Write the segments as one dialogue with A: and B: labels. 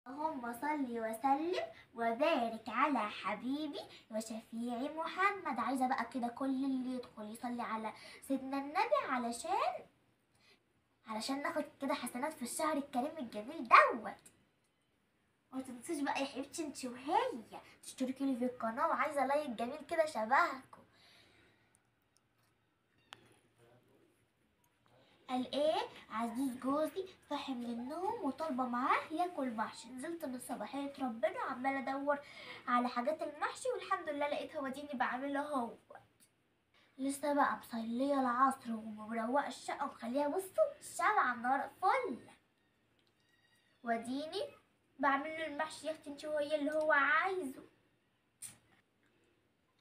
A: اللهم صل وسلم وبارك على حبيبي وشفيعي محمد. عايزه بقى كده كل اللي يدخل يصلي على سيدنا النبي علشان ناخد كده حسنات في الشهر الكريم الجميل دوت. وما تنسوش بقى يا حبيبتي انت وهي تشتركي لي في القناة، وعايزه like جميل كده شبهكم. قال ايه؟ عزيز جوزي صاحي من النوم وطالبه معاه ياكل محشي. نزلت من صباحية ربنا عماله ادور على حاجات المحشي والحمد لله لقيتها، وديني بعملها اهو. لسه بقى مصليه العصر ومروقه الشقة ومخليها بصوا شمعة النهار فل، وديني بعمل له المحشي يا اختي انت وهي اللي هو عايزه.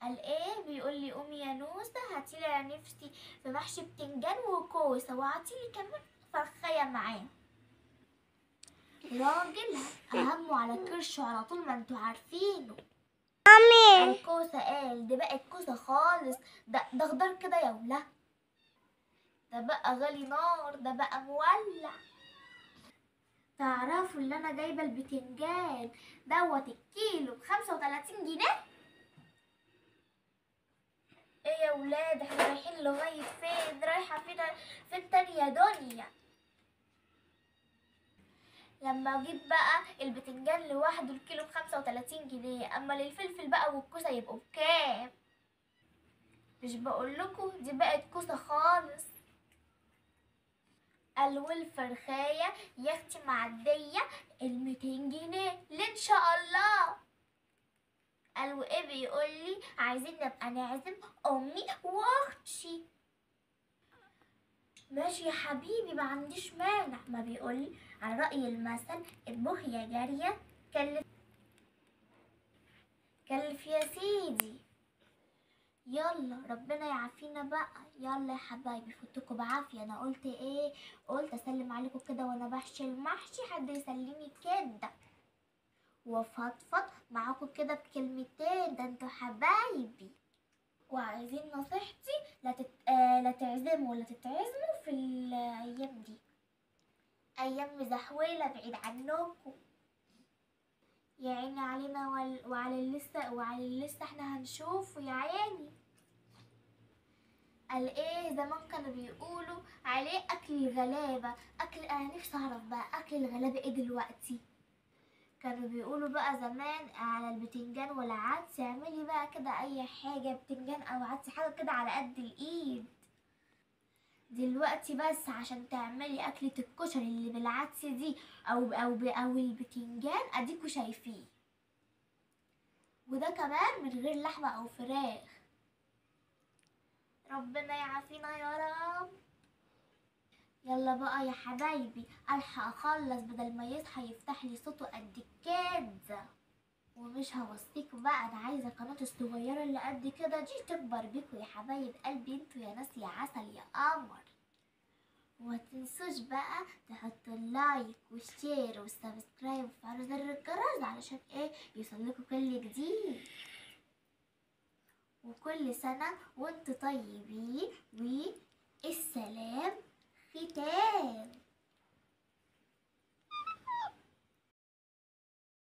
A: قال ايه؟ بيقول لي قومي يا نوسه هاتيلي انا نفسي في محشي بتنجان وكوسه، وهاتيلي كمان فرخيه معاه. راجل همه على كرشه على طول، ما انتوا عارفينه. الكوسه قال دي بقت كوسة خالص، ده خضار كده يا ولا، ده بقى غالي نار، ده بقى مولع. تعرفوا اللي انا جايبه البتنجان دوت الكيلو ب35 جنيه؟ ايه يا ولاد احنا رايحين لغاية فين؟ رايحة فين تاني يا دنيا؟ لما اجيب بقى البتنجان لوحده الكيلو ب35 جنيه، اما للفلفل بقى والكوسه يبقوا بكام؟ مش بقولكوا دي بقت كوسة خالص. قالوا الفرخايه يا اختي معدية ال200 جنيه ليه ان شاء الله؟ قالوا ايه؟ بيقول لي عايزين نبقى نعزم امي واختي. ماشي يا حبيبي ما عنديش مانع. ما بيقول لي على راي المثل اطبخ يا جارية كلف يا سيدي. يلا ربنا يعافينا بقى. يلا يا حبايبي فوتكم بعافية. انا قلت ايه؟ قلت اسلم عليكم كده وانا بحشي المحشي، حد يسلمني كده وفضفض معاكم كده بكلمتين، ده انتوا حبايبي. وعايزين نصيحتي، لا تعزموا ولا تتعزموا في الايام دي، ايام مزحوله بعيد عنكم. يا عيني علينا وعلى اللي لسه احنا هنشوفه يا عيني. قال ايه؟ زمان كانوا بيقولوا عليه اكل الغلابة. اكل، انا نفسي اعرف بقى اكل الغلابة ايه دلوقتي. كانوا بيقولوا بقى زمان على البتنجان والعدس، اعملي بقى كده اي حاجة بتنجان او عدس، حاجة كده على قد الايد. دلوقتي بس عشان تعملي اكله الكشري اللي بالعدس دي او او او البتنجان اديكوا شايفيه، وده كمان من غير لحمه او فراخ. ربنا يعافينا يا رب. يلا بقى يا حبايبي الحق اخلص بدل ما يصحى يفتح لي صوته قد كده. ومش هوصيكوا بقى، انا عايزه قناة الصغيرة اللي قد كده دي تكبر بيكوا يا حبايب قلبي، انتوا يا ناس يا عسل يا قمر. وما تنسوش بقى تحطوا ال like وال share وال subscribe وتفعلوا زر الجرس علشان ايه يوصلكوا كل جديد. وكل سنة وانتوا طيبين، والسلام ختام.